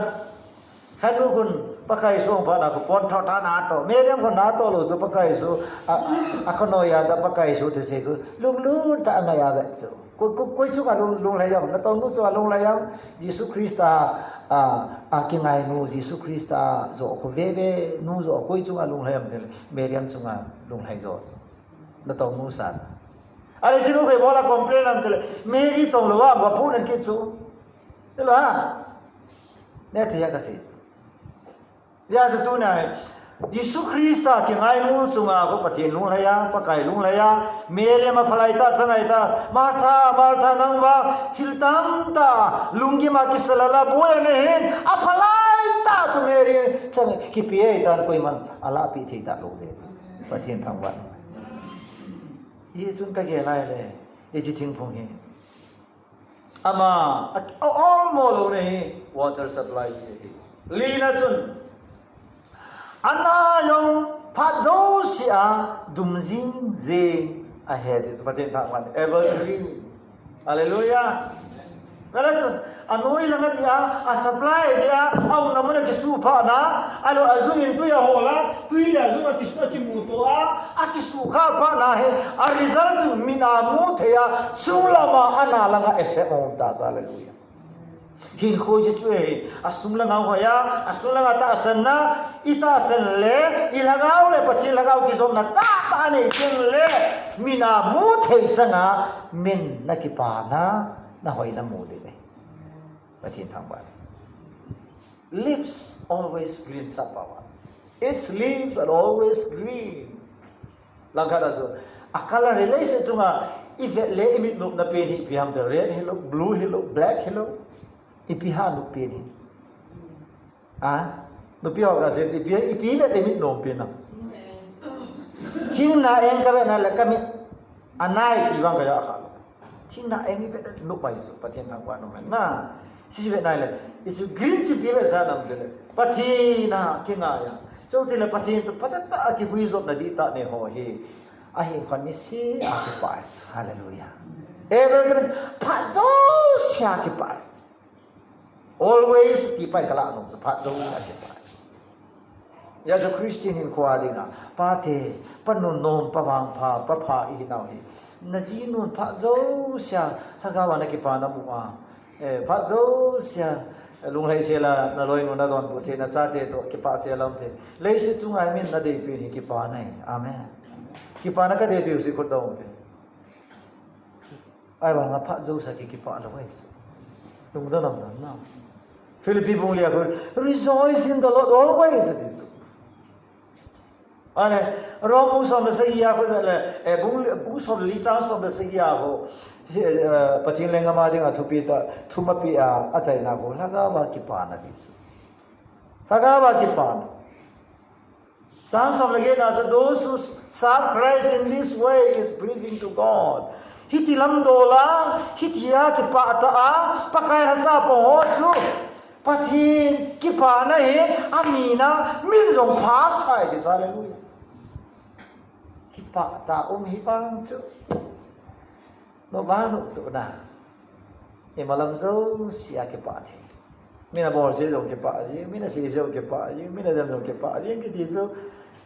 Khanu khun Pakai Jesu phat na khu pon tho ta na to. Mary khun na to lou chu Pakai Jesu. A, a khonoi a ta Pakai Jesu thusei khu. Lunglut tah a ngai a ve chu. Koi, koi, koi chunga lung, lunglhai ham, na tong nu chunga lunglhai ham, Jesu Christa, a, a kingai nu, Jesu Christa joh khu veve nu joh koi chunga lunglhai ham tile, Miriam chunga lunglhai joh chu. Na tong nu san. Are chinu kei bola complain ham tile, Mary tong lou a, ba pu nan kit chu. Tilo ha. Ne thei a ka sei chu. Hia chu tunai, Jesu Christa kingai nu chunga khu Pathen lunglhai a, Pakai lunglhai a, Mary ama phalai ta, changai ta, Martha, Martha nangva, thil tamtah, lunggim a kisa lala boi a nahin, a phalai ta chu Mary, chang kipe ahi tan koiman, a lahpeh thei ta lou le, Pathen thangvah. Hichun ka gel nai le, hiche thingphung hi. Ama, a, a, olmo louna hi water supply hi. Lina chun, ana jong phat jouse a dum jing jing ahi ti chu Pathen thangvah, evergreen. Hallelujah. Kala chu, anoi langa dia, a supply dia, aumna muna kisu pha na, alo ajung in tui ahol a, tui le ajung a kisu a kimuto a, akisu kha pha na hi, a result chu min amu thei a, sung lama ana langa effect um ta, hallelujah. Hinkho chu chu hi, asung langa hoiya, asung langa tahsanna, itahsan le, ilhagao le, Pathen lhagao kijopna tahtah nei teng le, min amu thei changa, min na kipana, na hoina mu ding ahi. Pathen thangvah. Leaves always green, sap pao a. Its leaves are always green. Langkhat a chu, a color hi leiset chunga, ivet le imit nopna pen hi ipi ham ti, red hilou, blue hilou, black hilou. Ipi ham nop pen hi. A, nupi ho kasei, ipi, ipi vet le imit nom pen ham. Thingna eng kavet na le kamit anai ti vang kaja kha. Thingna eng ivet le nop mai chu, Pathen thangvah nom hen na. Hiche vet na le, hiche green chu ipi vet sa nam ti le, Pathen a kingai a. Chutile Pathen toh phatah a kiguijop na dihtah nei ho hi. Ahin khon ni si a kipah. Hallelujah. Evergreen, phat jouse a kipah. Always ti pai kala nom chu, phat jouse a kipah. Hijeh a chu Christian hinkho a dinga, pate, pa nunnom, pa vangpha, pa pha ihi nau hi. Na ji nun phat jouse a, lhagao a na kipana mu a. Eh, phat jouse a, lunglhai sel a, na loinu na donbut thei, na chate toh kipah sel a um thei. Leiset chunga hi min na deipen hi kipana ahi. Amen. Kipana kadei diu si khut dong te. Ahivanga phat jouse a ki, kipah lou ahi chu. Lungdon am don na. Philippi bung li a khu, "Rejoice in the Lord always," ati chu. Ahile, Rom bung som le sagi a khu le, eh, bung, bung som le li chang som le sagi a khu, eh, Pathen lenggam a dinga thupi tah, thumapi a, achaina khu, lhagao a kipana ti chu. Lhagao a kipana. Chang som le get na chu, "Those who serve Christ in this way is pleasing to God." Hiti lam dol a, hiti a kipah tah a, Pakai lhacha pang ho chu, Pathen kipana hi, amin a, min jong pha sai ti chu, hallelujah. Kipah tah um hi vang chu. Nop vang nop chu na. Imalam jouse a kipah thei. Min abol jeh jong kipah jing, min asei jeh jong kipah jing, min adem jong kipah jing, kiti chu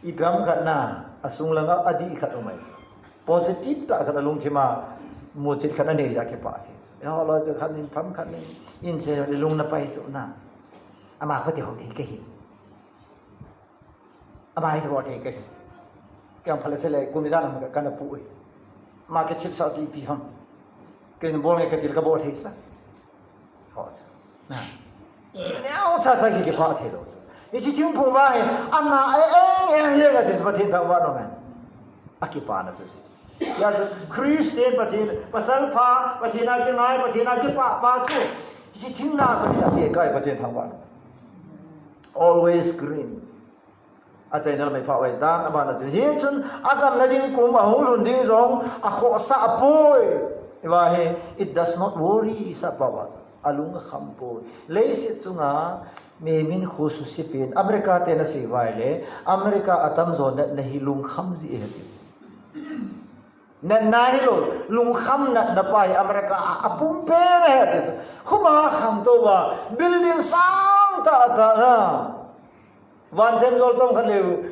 ipi ham khat na, asung langa adih khat um ahi. Positive tah khat alungthim a muchit khat anei jeh a kipah thei. Eiho loi chu khat nin pham khat nin, insung lung na pai chu na. Ama kho ti ho thei kahi. Ama hi bol thei kahi. Kei jong phat le se le kum ijat ham kana pu e. Ama kei chip sa ti pi ham. Kei jong bol nge kati le kabol thei sa. Ho sa. Na. Neo sa sa ki kipah thei lou. Hiche thingphung vang hi, ana e eng eng le kati sa Pathen thangvah nom hen. Akipana sa chu. Hijeh a chu Christian Pathen, pasal pha, Pathen a kingai, Pathen a kipah pa chu. Hiche thing na Pathen a kikai Pathen thangvah nom. Always green. Achaina lam iphah uve, dan abana chu. Hichun, agamna ding kum ahung lhun ding jong, akhohsah apoi. Hiva hi, it does not worry, sap pao a. Alung akham poi. Leiset chunga, mihem in khu suse pen. America ten asei uva ahile, America atamjo natna hi lungkham jeh ahi. Natna hilou, lungkham natna pa hi America a, apum pen ahi ati chu. Huma khangtou va, building sang tah tah na. Van themjol tong khat leu,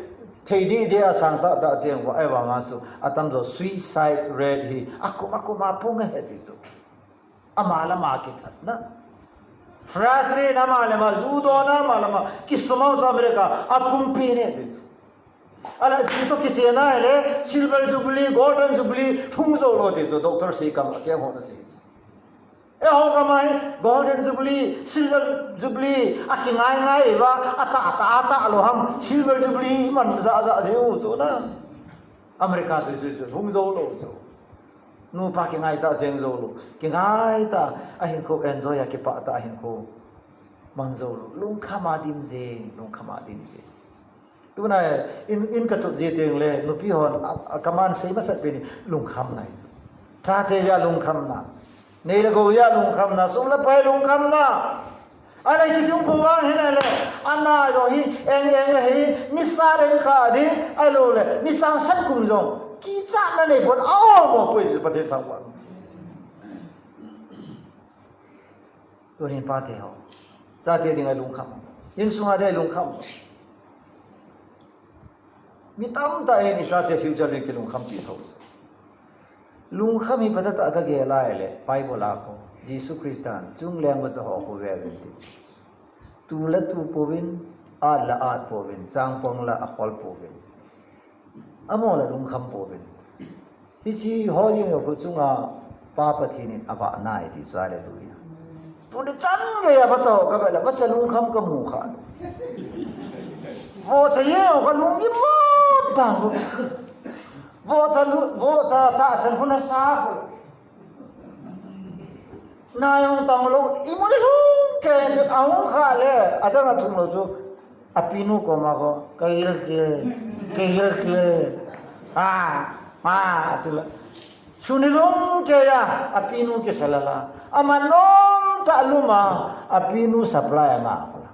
thei dih dih a sang tah tah cheng va, ahivanga chu, atamjo suicide rate hi, akum akum a pung ahi ati chu. Ama le ama kithatna. Frustrate na ama le ama, ju dona ama le ama, kisumang chu America, apum pen ahi ati chu. Ahile, ji toh kichena ahile, Silver Jubilee, Golden Jubilee, hung jou lou ti chu, Doctor Sikam, acheng hon asei. Eiho gam a hi, Golden Jubilee, Silver Jubilee, akingai ngai uva, atah, atah, atah lou ham, Silver Jubilee, iman ja, ja, jeh u chu na. America chu, chu, chu, hung jou lou chu. Nupa kingai tah jeng jou lou. Kingai tah, ahinkho enjoy a kipah tah, ahinkho mang jou lou. Lungkham a dim jeng, lungkham a dim jeng. Tuna in, in kachot ji teng le, nupi hon, a, a command sei masat pen hi, lungkham na hi chu. Chate jeh a lungkham na. Nei le gou jeh a lungkham na, sum le pai lungkham na. Ahile hiche thingphung vang hin ahile, ana jong hi, eng eng le hi, nisa le kha ding, ahilou le, nisa sat kum jong, kichatna nei pon, a-o mo poi chu Pathen thangvah. Tunin pate ho, chate dinga lungkham, insunga dinga lungkham. Mi tamtah in ichate future ding kilungkham pi tho. Lungkham hi phatah a kagel lai le Bible a kho, Jesu Christan chungleng vacha ho khu veuvin ti. Tu la tu pouvin, at la at pouvin, changpong la akhol pouvin, amo la lungkham pouvin. Hiche ho jeng ho khu chunga Pa Pathen in avah nai ti chu, hallelujah. Tuni chan geiya vacha ho kavet le vacha lungkham kamu kha. Vohcha jeng ho kha lunggim mo ta. Vohcha lu, vohcha tahsan khu nasa khu. Nai jong tang lou, imu le lhung kei, ahung kha le, adang athum lou chu, apinu koma kho, ka gilkel, ka gilkel, a, a, ati le. Suni lhung keiya, apinu kisa lala. Aman lom tah lum a, apinu supply a nga kho la.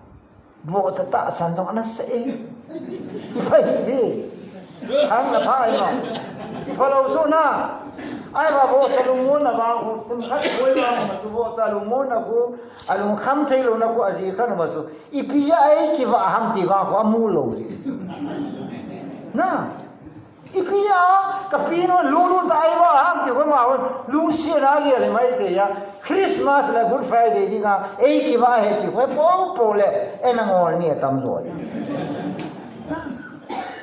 Vohcha tahsan jong ana sa e. Ipha hi ve. Hang na pha imo. Ipha lou chu na. Ahivang vohcha lungmonna vang khu, kum khat boi vang ma chu vohcha lungmonna khu, alungkham thei louna khu ajeh khat ma chu. Ipi jeh a eikivah ham ti vang khu amu lou ji. Na. Ipi a, kapinu lunglut a ivah ham ti khu ma khu, lungsetna gel mai te ya. Christmas le Good Friday dinga, eikivah hi ti khu, po po le, eina ngol ni atam jo.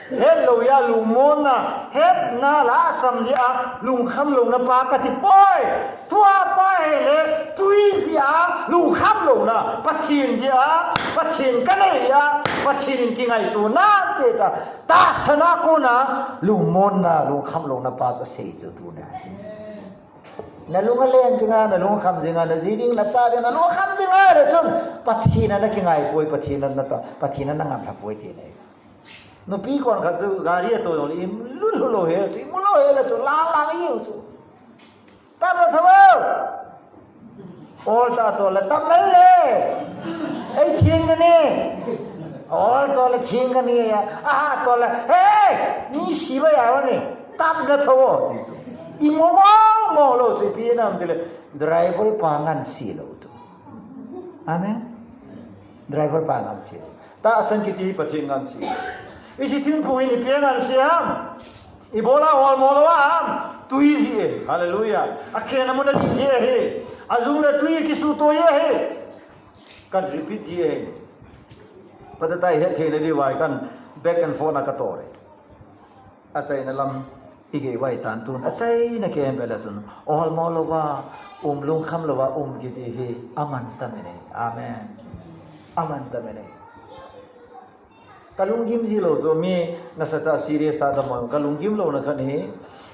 Hetlou a lungmonna, hetna lahsam jeh a, lungkham louna pa kati poi. Tua pa hi le, tui jeh a, lungkham louna, Pathen jeh a, Pathen kanei a, Pathen in kingaito nante ta. Tahsan a kona, lungmonna, lungkham louna pa chu asei chu tuni a. Nalung alen jinga, nalungkham jinga, naji ding, nacha ding, nalungkham jinga le chun, Pathen a nakingai poi, Pathen a nata, Pathen a nangamlha poi ti nei. Nupi kon khat chu gari a tou jong le, imu lou hel chu, imu lou hel chu, lang lang iu chu. Tap le tho. Ol ta to le tap le le. Ei thing ka ni. Ol to le thing ka ni ya. Aha to le. Hey! Ni si ba ya wa ni. Tap le tho. Imu mo mo lou si pi nam ti le. Driver pa ngan si lou chu. Amen. Driver pa ngan si lou. Tahsan kiti hi Pathen ngan si. Hiche thingphung hi ipi ngan si ham? Ibola holmo lou ham? Tui ji e. Hallelujah. Akhen amun a ji ji e. Ajung le tui kisuto ji e. Kan repeat ji e. Phatah a ihet thei na diu vai kan back and forth na kato re. Achaina lam igei vai tan tun. Achaina kei em bela chun. Holmo louva, um lungkham louva, um kiti hi aman tam e nei. Amen. Aman tam e nei. Kalunggim ji lou chu mi nasatah serious tah dam mo. Kalunggim louna khat hi.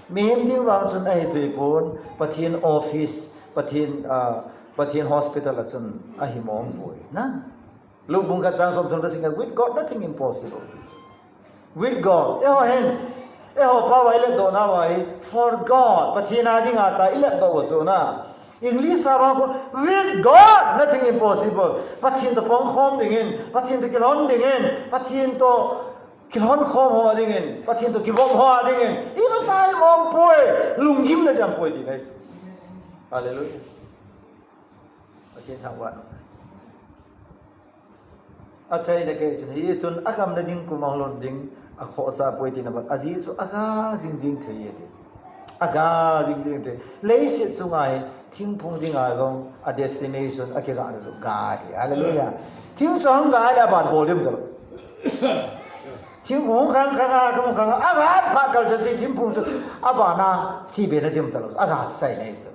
Mihem ding vang chun ahi thei pon. Pathen office, Pathen, ah, Pathen hospital a chun ahi mong poi. Na? Luke bung khat chang som thum le sagi a, with God nothing impossible. With God. Eiho hin, eiho pao a ilet doh nauva hi, for God. Pathen a dinga ta ilet doh u chu na. English a vang khu, with God, nothing impossible. Pathen toh pang khom dingin, Pathen toh kilhon dingin, Pathen toh kilhon khom ho dingin, Pathen toh kivop ho dingin. Ima sa hi mong poi, lunggim na jam poi ti nei chu. Hallelujah. Pathen thangvah. Achaina kei chun, hichun agamna ding kum ahung lhun ding, akhohsah poi tina ban, ajeh chu aga jing jing thei e ti. Aga jing jing thei. Leiset chunga hi, thingphung dinga jong, a destination, akigahna chu ga ahi. Hallelujah. Thing chu ahung ga le aban bol ding talou. Thingphung khang khang a, khang khang a, aban phat kal chu thingphung chu, aban a, thibena ding talou. Aga sai nei chu.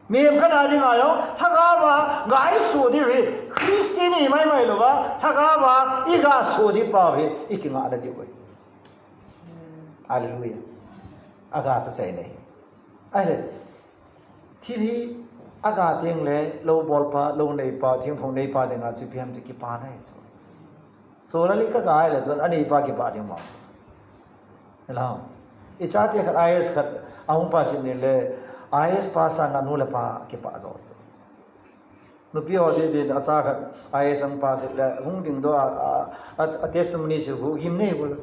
Mihem khat a dinga jong, lhagao a, ga isoh diu hi, Christian ihi maimai louva, lhagao a, iga soh diu pa hi, ikingahna diu ahi. Hallelujah. Aga sa sai nei. Ahile, thil hi, aga teng le, lou bolpa, lou neipa, thingphung neipa dinga chu ipi ham ti kipana ahi chu. Solar li ka ga le chun, aneipa kipah ding mo. Hello. Ichate khat I A S khat ahung pass in le, I A S pass a anu le apa kipah jo chu. Nupi ho ding ding acha khat I A S ahung pass le, hung ding doh a, a, a, a testimony chu hu gim nei hu le.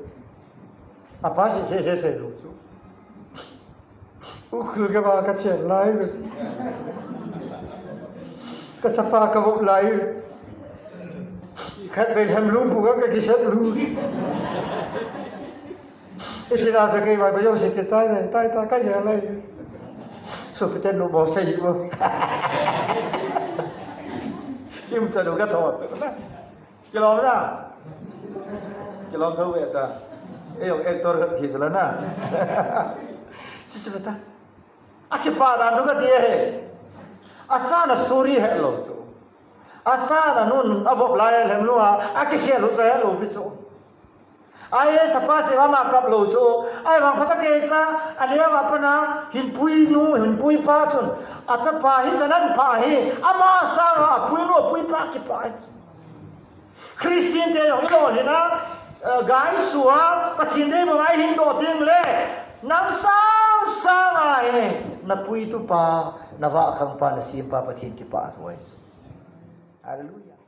A pass se se se lo chu. Ukhrul kava kachen lai ve. Ka chapa ka vop lai. Khatvei lhem lung pu ka ka kisep lu. Ichina sa kei vai ba yo se ke chai ne, tai ta kai ya lai. So peten lu bo se yi bo. Im cha lu ka tho. Kilom na. Kilom tho ve ta. E yo actor ka ki sala na. Sisala ta. A kipah dan chu ka ti ahi. A chana sorry helou chu. A chana nun a vop lai a lhem lou a, a kisel lou chu helou pi chu. Ai sapa se ma kap lou chu. Ai vang phat a kei cha, a le va pana, hin pui nu, hin pui pa chun. A chapa hi chanan pa hi, ama sanga a pui nu, pui pa kipah hi chu. Christian te jong i lolhin a, eh, gai sua, Pathen dei bang a i hin doh ding le, nang sang sang a hi, na puitu pa, na vahkhang pa, na sempa Pathen kipah soi. Hallelujah.